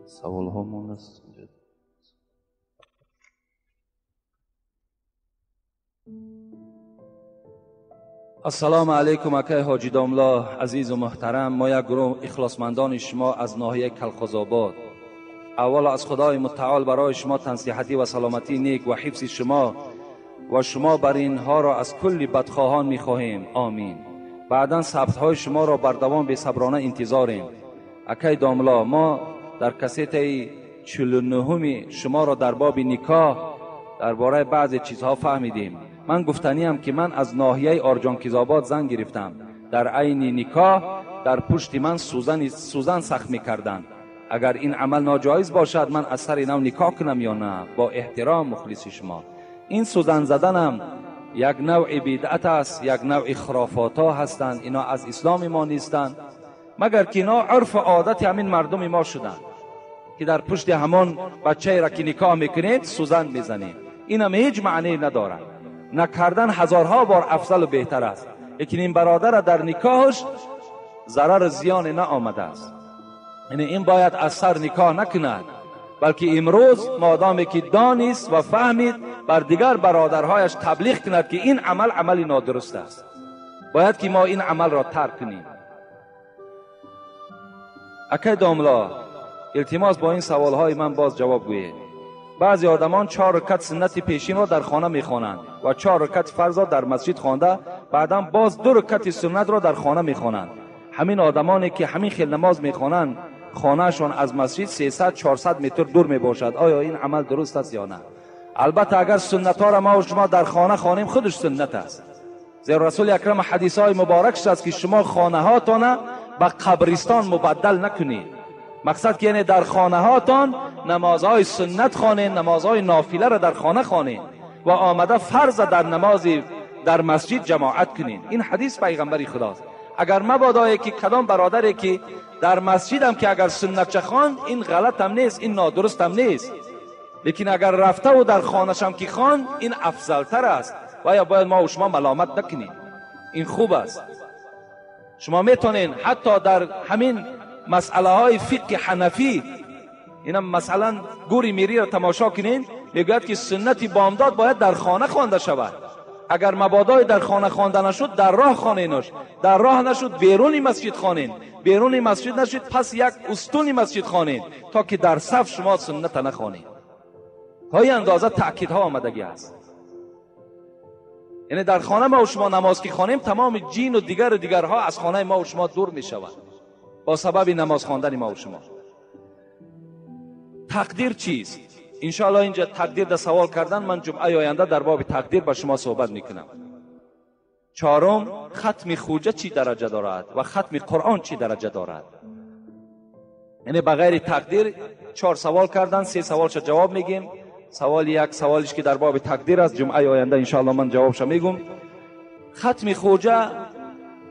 سوال ها است. السلام علیکم اکای حاجی داملا عزیز و محترم، ما یک گروه اخلاصمندان شما از ناحیه کلخوزآباد. اول از خدای متعال برای شما تنصیحتی و سلامتی نیک و حفظ شما و شما بر اینها را از کل بدخواهان میخواهیم، آمین. بعدا ثبت های شما را بر دوام بی صبرانه انتظاریم. اکای داملا، ما در کسیت 49 شما را در باب نکاح درباره بعضی چیزها فهمیدیم. من گفتنیم که من از ناحیه آرجانکیزآباد زن گرفتم. در عین نکاح در پشت من سوزن سخت میکردند. اگر این عمل ناجایز باشد من از سر نو نکاح کنم یا نه؟ با احترام مخلص شما. این سوزن زدنم یک نوع بدعت است، یک نوع خرافات ها هستند، اینا از اسلام ما نیستند، مگر که اینا عرف و عادت همین مردم ما شدند که در پشت همان بچه را که نکاح میکنید سوزن میزنید. اینم هیچ معنی ندارد. نکردن هزارها بار افضل و بهتر است. لیکن این برادر در نکاحش ضرر زیان نه آمده است. یعنی این باید از سر نکاح نکند، بلکه امروز مادامی که دانست و فهمید بر دیگر برادرهایش تبلیغ کند که این عمل عمل نادرست است. باید که ما این عمل را ترک کنیم. اکی داملا، التماس با این سوالهای من باز جواب گویید. بعضی آدمان 4 رکعت سنت پیشین را در خانه میخوانند و 4 رکعت فرض را در مسجد خوانده، بعدا باز 2 رکعت سنت را در خانه میخوانند. همین آدمانی که همین خیل نماز میخوانند خانهشان از مسجد 300-400 متر دور میباشد. آیا این عمل درست است یا نه؟ البته اگر سنت ها را ما و شما در خانه خوانیم خودش سنت است. زیرا رسول اکرم حدیث های مبارک است که شما خانه هاتان به قبرستان مبدل نکنید. مقصد که یعنی در خانه هاتان نمازهای سنت خوانید، نمازهای نافله را در خانه خوانید و آمده فرض در نماز در مسجد جماعت کنید. این حدیث پیغمبری خداست. اگر مبادا که کدام برادری که در مسجد هم که اگر سنت خواند این غلط هم نیست، این نادرست هم نیست، لیکن اگر رفته و در خانه‌ش هم که خواند این افضل تر است و یا باید ما و شما ملامت نکنیم. این خوب است. شما میتونین حتی در همین مسئله های فقه حنفی، اینم مثلا گوری میری را تماشا کنین، میگوید که سنت بامداد باید در خانه خوانده شود. اگر مبادای در خانه خوانده نشد در راه خوانینش، در راه نشد بیرون مسجد خوانین، بیرون مسجد نشد پس یک استون مسجد خوانین تا که در صف شما سنت نخوانین. تا این اندازه تأکیدها آمدگی است. یعنی در خانه ما و شما نماز که خوانیم تمام جین و دیگر و دیگرها از خانه ما و شما دور می شود با سبب نماز خواندن ما و شما. تقدیر چیست؟ انشاءالله اینجا تقدیر در سوال کردن، من جمعه آینده در باب تقدیر با شما صحبت میکنم. چهارم، ختم خوجه چی درجه دارد و ختم قرآن چی درجه دارد؟ یعنی بغیر تقدیر 4 سوال کردن، 3 سوالش جواب میگیم. سوال یک سوالش که در باب تقدیر است، جمعه آینده انشاءالله من جوابش میگم. ختم خوجه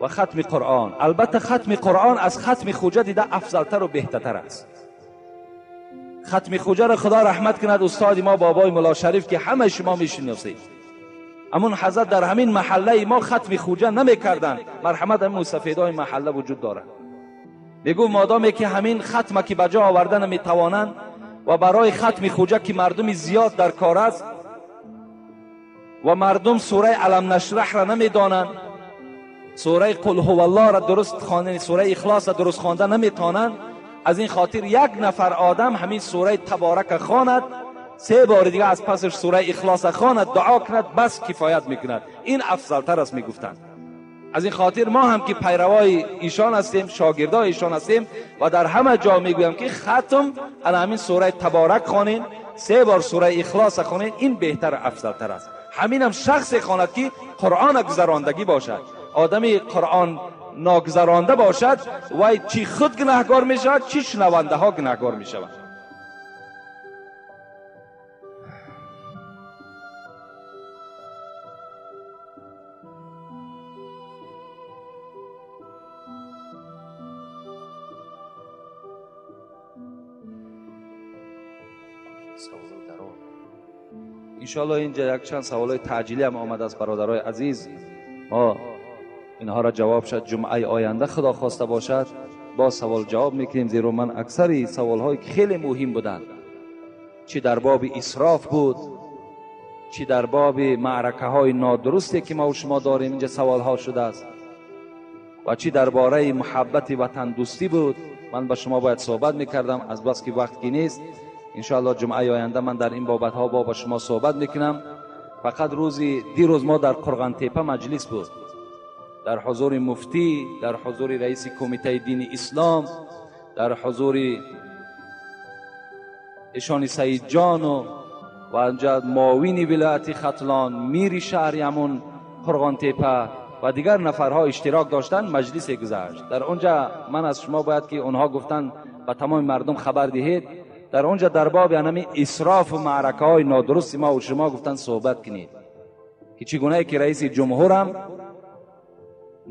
و ختم قرآن، البته ختم قرآن از ختم خوجه دیده افضلتر و بهترتر است. ختم خوجه را خدا رحمت کند استاد ما بابای ملا شریف که همه شما میشناسید، همون حضرت در همین محله ما ختم خوجه نمیکردند. مرحمت همین سفیدای محله وجود دارند. میگو مادامی که همین ختم که بجا آوردن نمیتوانند و برای ختم خوجه که مردم زیاد در کار است و مردم سوره علم نشرح را نمیدانند، سوره قل هو الله را درست خواندن، سوره اخلاص را درست خوانده نمیتوانند، از این خاطر یک نفر آدم همین سوره تبارک خواند، 3 بار دیگه از پسش سوره اخلاص خواند، دعا کند، بس کفایت میکند. این افضلتر است میگفتند. از این خاطر ما هم که پیروای ایشان هستیم، شاگردای ایشان هستیم و در همه جا میگویم که ختم علی همین سوره تبارک خوانین، 3 بار سوره اخلاص خوانین، این بهتر افضلتر است. همین هم شخص خواند که قرآن گذراندگی باشد. آدمی قرآن ناگذرانده باشد وای چی خود گناهگار می شود، چی شنونده ها گناهگار می شود. иншоаллоҳ инҷа якчанд саволҳои таъҷилӣ ҳам омадааст бародарои азиз. Мо инҳоро ҷавоб шад ҷумъаи оянда худо хоста бошад боз савол ҷавоб мекунем, зеро ман аксари саволҳое ки хеле муҳим буданд, чӣ дар боби исроф буд, чӣ дар боби маъракаҳои нодурусте ки мо шумо дорем инҷа саволҳо шудааст, ва чӣ дар бораи муҳаббати ватандӯстӣ буд. Ман ба шумо бояд суҳбат мекардам, аз бас ки вақт ки нест. Иншоаллоҳ ҷумъаи оянда ман дар ин бобатҳо бо ба шумо суҳбат мекунам. Фақат рӯзи дирӯз мо дар Қурғонтепа маҷлис буд, дар ҳузури муфтӣ, дар ҳузури раиси кумитаи дини ислом, дар ҳузури ишони Саидҷону ва анҷа муовини вилояти Хатлон, мири шаҳри ҳамун Қурғонтепа ва дигар нафарҳо иштирок доштанд. Маҷлисе гузашт. Дар онҷа ман аз шумо бояд ки онҳо гуфтанд ба тамоми мардум хабар диҳед. Дар онҷа дар боби ҳамин исрофу маъракаҳои нодурусти мо ва шумо гуфтанд суҳбат кунед, ки чӣ гунае ки раиси ҷумҳурам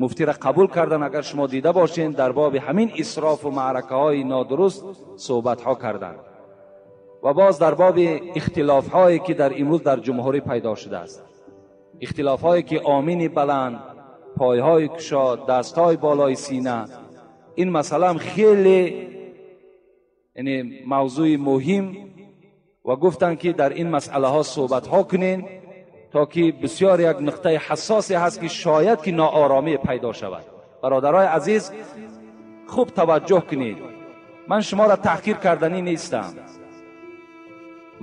муфтиро қабул кардан, агар шумо дида бошед, дар боби ҳамин исрофу маъракаҳои нодуруст суҳбатҳо карданд ва боз дар боби ихтилофҳое ки дар имрӯз дар ҷумҳурӣ пайдо шудааст, ихтилофҳое ки омини баланд, пойҳои кушод, дастҳои болои сина. Ин масъала ҳам хеле яъне мавзӯи муҳим, ва гуфтанд ки дар ин масъалаҳо суҳбатҳо кунед то ки бисёр як нуқтаи ҳассосе ҳаст ки шояд ки нооромӣ пайдо шавад. Бародарои азиз, хуб таваҷҷӯҳ кунед. Ман шуморо таҳқир карданӣ нестам.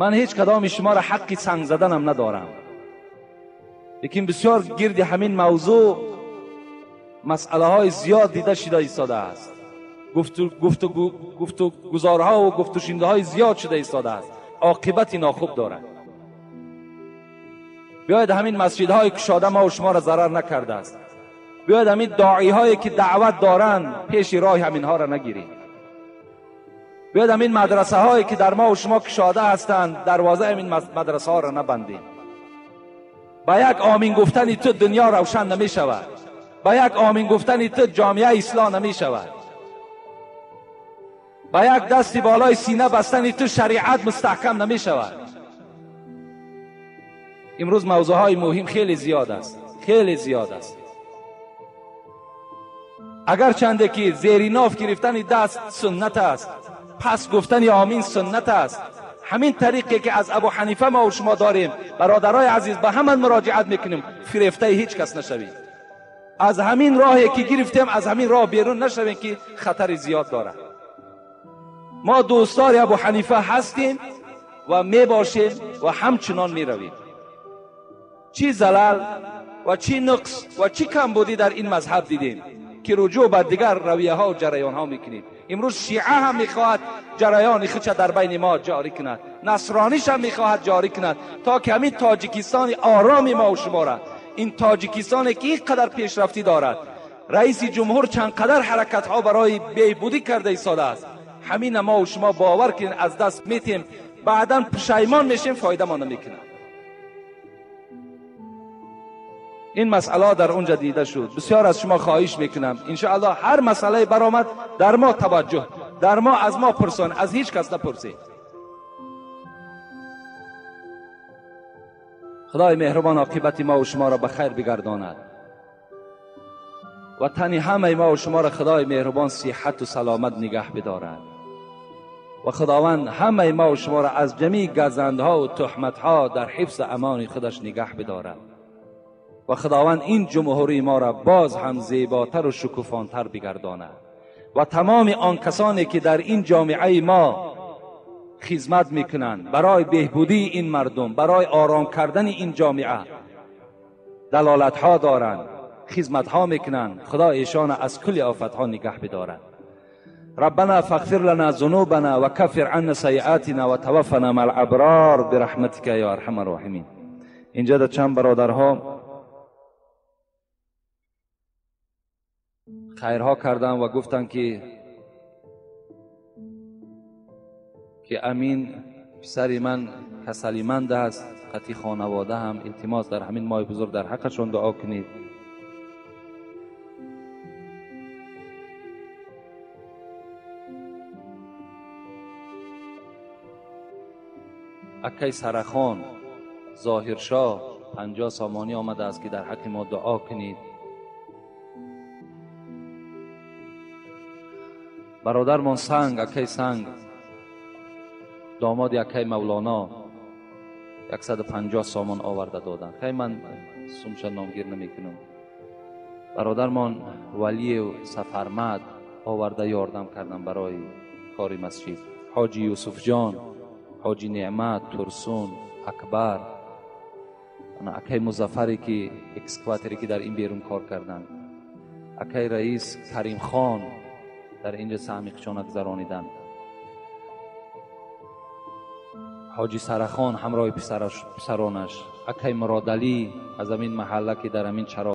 Ман ҳеҷ кадоми шуморо ҳаққи санг заданам надорам, лекин бисёр гирди ҳамин мавзӯъ масъалаҳои зиёд дида шуда истодааст, гуфтугузорҳо ва гуфтушунидҳои зиёд шуда истодааст, оқибати нохуб дорад. Биёед ҳамин масҷидҳои кушода мо ва шуморо зарар накардааст. Биёед ҳамин доиҳое ки даъват доранд пеши роҳи ҳаминҳоро нагиред. Биёед ҳамин мадрасаҳое ки дар мо ва шумо кушода ҳастанд дарвозаи ҳамин мадрасаҳоро набандед. Ба як омин гуфтани ту дунё равшан намешавад, ба як омин гуфтани ту ҷомеа ислоҳ намешавад, ба як дасти болои сина бастани ту шариат мустаҳкам намешавад. Имрӯз мавзӯъҳои муҳим хеле зиёд аст, хеле зиёд аст. Агарчанде ки зери ноф гирифтани даст суннат аст, пас гуфтани омин суннат аст, ҳамин тариқе ки аз Абу Ҳанифа мо ва шумо дорем, бародарои азиз, ба ҳаман муроҷиат мекунем, фирефтаи ҳеҷ кас нашавед. Аз ҳамин роҳе ки гирифтем, аз ҳамин роҳ берун нашавем ки хатари зиёд дорад. Мо дӯстдори Абу Ҳанифа ҳастем ва мебошем ва ҳамчунон меравем. Чӣ залал ва чӣ нуқс ва чӣ камбудӣ дар ин мазҳаб дидем ки руҷӯъ ба дигар равияҳо ва ҷараёнҳо мекунем. Имрӯз шиа ҳам мехоҳад ҷараёни худша дар байни мо ҷорӣ кунад, насрониш ҳам мехоҳад ҷорӣ кунад, то ки ҳамин Тоҷикистони ороми мо ва шуморо, ин Тоҷикистоне ки ин қадар пешрафтӣ дорад, раиси ҷумҳур чанд қадар ҳаракатҳо барои беҳбудӣ карда истодааст, ҳамина мо ва шумо бовар кунед аз даст метем, баъдан пушаймон мешем, фоидамо намекунад. Ин масъала дар онҷа дида шуд. Бисёр аз шумо хоҳиш мекунам, иншоаллоҳ ҳар масъалае баромад дар мо таваҷҷӯҳ, дар мо аз мо пурсон, аз ҳеҷ кас напурсед. Худои меҳрубон оқибати мо ва шуморо ба хайр бигардонад ва тани ҳамаи мо ва шуморо Худои меҳрубон сиҳату саломат нигаҳ бидорад ва Худованд ҳамаи мо ва шуморо аз ҷамеи газандҳо ва туҳматҳо дар ҳифзи амони худаш нигаҳ бидорад ва Худованд ин ҷумҳурии моро боз ҳам зеботар ва шукуфонтар бигардонад ва тамоми он касоне ки дар ин ҷомеаи мо хизмат мекунанд барои беҳбудии ин мардум, барои ором кардани ин ҷомеа далолатҳо доранд, хизматҳо мекунанд, Худо эшонро аз кулли офатҳо нигаҳ бидорад. ربنا فاغفر لنا ذنوبنا وكفر عنا سيئاتنا وتوفنا مع الابرار برحمتك يا ارحم الراحمين. اینجا در چند برادرها خیرها کردن و گفتن که امین پسر من کسلیمند است، قطعی خانواده هم التماس در همین ماه بزرگ در حقشون دعا کنید. Акай Сарахон Зоҳиршоҳ 50 сомонӣ омадааст ки дар ҳаққи мо дуо кунед. Бародармон Санг, акай Санг, домоди акай Мавлоно 150 сомон оварда доданд. Хай ман сумша номгир намекунам. Бародармон Валиев Сафармад оварда ёрдам карданд барои кори масҷид. Ҳоҷи Юсуфҷон, Ҳоҷи Неъмат, Турсун, Акбар, акай Музаффаре ки экскаваторе ки дар ин берун кор карданд, акай Раис Каримхон дар инҷа саҳми худшона гузарониданд, Ҳоҷи Сарахон ҳамроҳи писаронаш, акай Муродалӣ аз ҳамин маҳалла ки дар ҳамин чаро